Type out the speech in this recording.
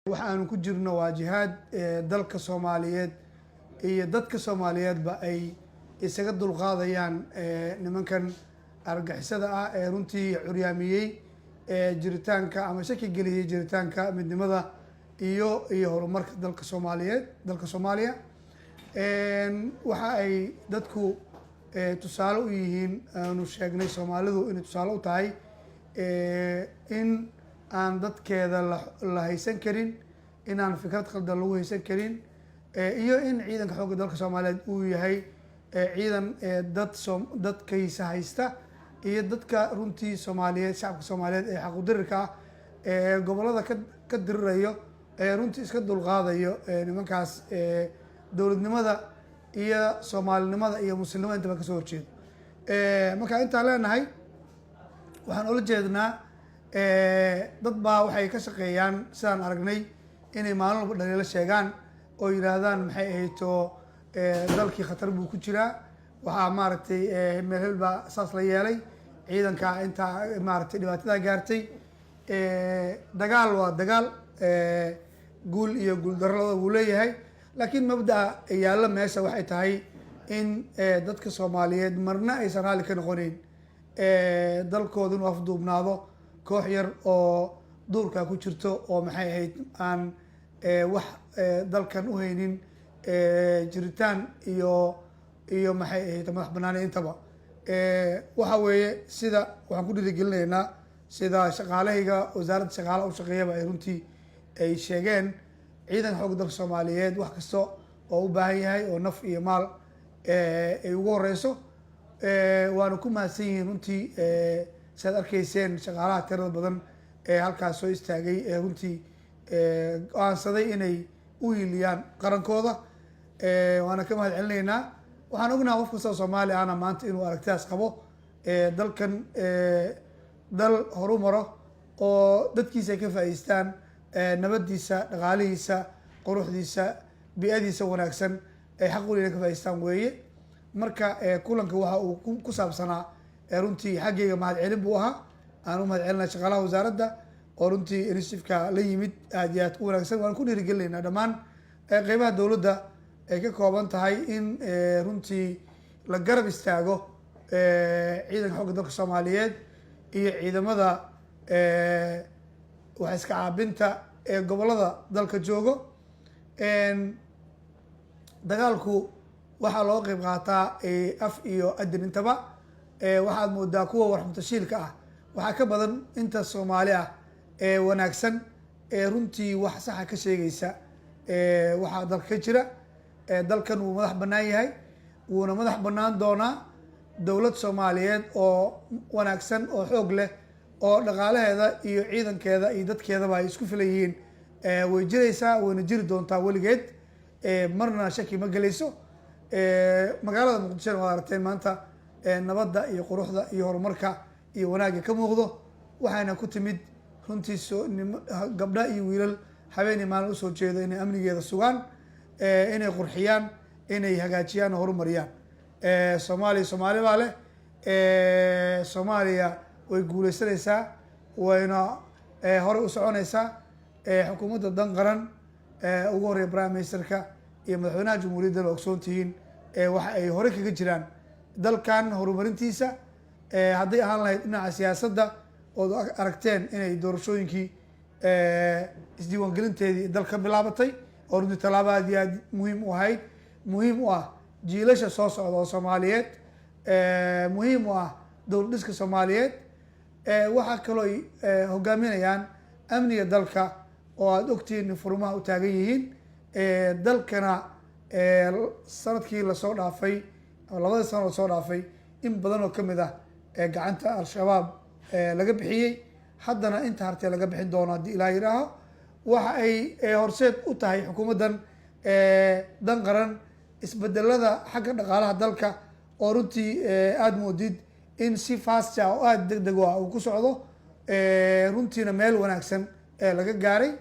Waxa aanu ku jirno waa jihaad dalka Soomaaliyeed iyo dadka Soomaaliyeedba ay isaga dulqaadayaan nimankan argagixisada ah ee runtii curyaamiyey jiritaanka ama shaki geliyey jiritaanka midnimada iyo horumarka dalka Soomaaliyeed, dalka Soomaaliya. Waxa ay dadku tusaale u yihiin, aanu sheegnay Soomaalidu inay tusaale u tahay in aan dadkeeda la haysan karin, inaan fikrad qaldan lagu haysan karin, iyo in ciidanka xoogga dalka Soomaaliyeed uu yahay ciidan dad soo dadkiisa haysta iyo dadka runtii Soomaaliyeed, shacabka Soomaaliyeed ee xaqudirirka ah ee gobollada ka dirirayo, ee runtii iska dulqaadayo nimankaas dowladnimada iyo Soomaalinimada iyo Muslimnimada intaba kasoo horjeedo. Marka intaan leenahay, waxaan ula jeednaa dad baa waxay ka shaqeeyaan, sidaan aragnay, inay maalin walba dhaliilo sheegaan oo yidhaahdaan, maxay ahayto, dalkii khatar buu ku jiraa, waxaa maaragtay meel hebel baa saas la yeelay, ciidanka intaa maaragtay dhibaatadaa gaartay. Dagaal waa dagaal, guul iyo guul darro labada wuu leeyahay, laakiin mabda'a yaallo meesha waxay tahay in dadka Soomaaliyeed marna aysan raalli ka noqoneyn dalkooda inuu afduubnaado koox yar oo duurkaa ku jirto oo, maxay ahayd, aan wax dalkan u haynin jiritaan iyo, maxay ahayd, madax banaani intaba. Waxa weeye, sida waxaan ku dhiirigelinaynaa, sida shaqaalahayga wasaaradda shaqaalaha u shaqeeyaba ay runtii ay sheegeen, ciidanka xoogga dalka Soomaaliyeed wax kasta oo u baahan yahay oo naf iyo maal ay ugu horeyso, waana ku mahadsan yihiin runtii. Siaad arkayseen, shaqaalaha tirada badan ee halkaas soo istaagay ee runtii go'aansaday inay u hiiliyaan qarankooda, waana ka mahad celinaynaa. Waxaan ognaha qof kasta oo Soomaali ahna maanta inuu aragtidaas qabo: dalkan dal horu maro oo dadkiisa ay ka faa'iideystaan nabadiisa, dhaqaalihiisa, quruxdiisa, bii'adiisa wanaagsan, ay xaq u inay ka faa'ideystaan weeye. Marka kulanka waxa uu ku saabsanaa runtii xaggayga mahad celin buu ahaa. Aan u mahad celinaya shaqaalaha wasaaradda oo runtii initiative-ka la yimid aad iyo aad u wanaagsan. Waan ku dhiirigelinaynaa dhammaan qeybaha dowladda ay ka kooban tahay in runtii la garab istaago ciidanka xogga dalka Soomaaliyeed iyo ciidamada wax iska caabinta ee gobollada dalka joogo. Dagaalku waxaa looga qeyb qaataa af iyo adin intaba. Waxaad moodaa kuwa warxumtashiilka ah waxaa ka badan inta Soomaali ah ee wanaagsan ee runtii wax saxa ka sheegaysa waxaa dalka ka jira. Dalkan wuu madax bannaan yahay, wuuna madax bannaan doonaa. Dowlad Soomaaliyeed oo wanaagsan oo xoog leh oo dhaqaalaheeda iyo ciidankeeda iyo dadkeedaba ay isku filan yihiin way jiraysaa, wayna jiri doontaa weligeed, marna shaki ma gelayso. Magaalada Muqdishona waad aragteen maanta nabadda iyo quruxda iyo horumarka iyo wanaagga ka muuqdo. Waxayna ku timid runtii soo gabdha iyo wiilal habeenii maalin usoo jeedo inay amnigeeda sugaan, inay qurxiyaan, inay hagaajiyaan oo horumariyaan. Soomaaliya Soomaali baa leh. Soomaaliya way guuleysanaysaa, wayna horey u soconaysaa. Xukuumadda Dan Qaran, ugu horeya prime ministerka iyo madaxweynaha jamhuuriyadda, waa ogsoon tihiin waxa ay horey kaga jiraan dalkan horumarintiisa, hadday ahaan lahayd dhinaca siyaasadda ood aragteen inay doorashooyinkii isdiiwaangelinteedii dalka ka bilaabatay, oo runtii tallaabo aad iyo aad muhiim u ahayd, muhiim u ah jiilasha soo socda oo Soomaaliyeed, muhiim u ah dowlad dhiska Soomaaliyeed. Waxaa kaloo ay hogaaminayaan amniga dalka oo aada ogtihiin in furmaha u taagan yihiin dalkana. Sanadkii lasoo dhaafay ama labadii sano lasoo dhaafay, in badan oo kamid ah gacanta Al-Shabaab laga bixiyey, haddana inta hartee laga bixin doono haddii Ilaah yidhaaho. Waxa ay horseed u tahay xukuumaddan Dan Qaran isbedelada xagga dhaqaalaha dalka oo runtii aada moodid in si fast ah oo aada deg deg ah uu ku socdo, runtiina meel wanaagsan laga gaaray.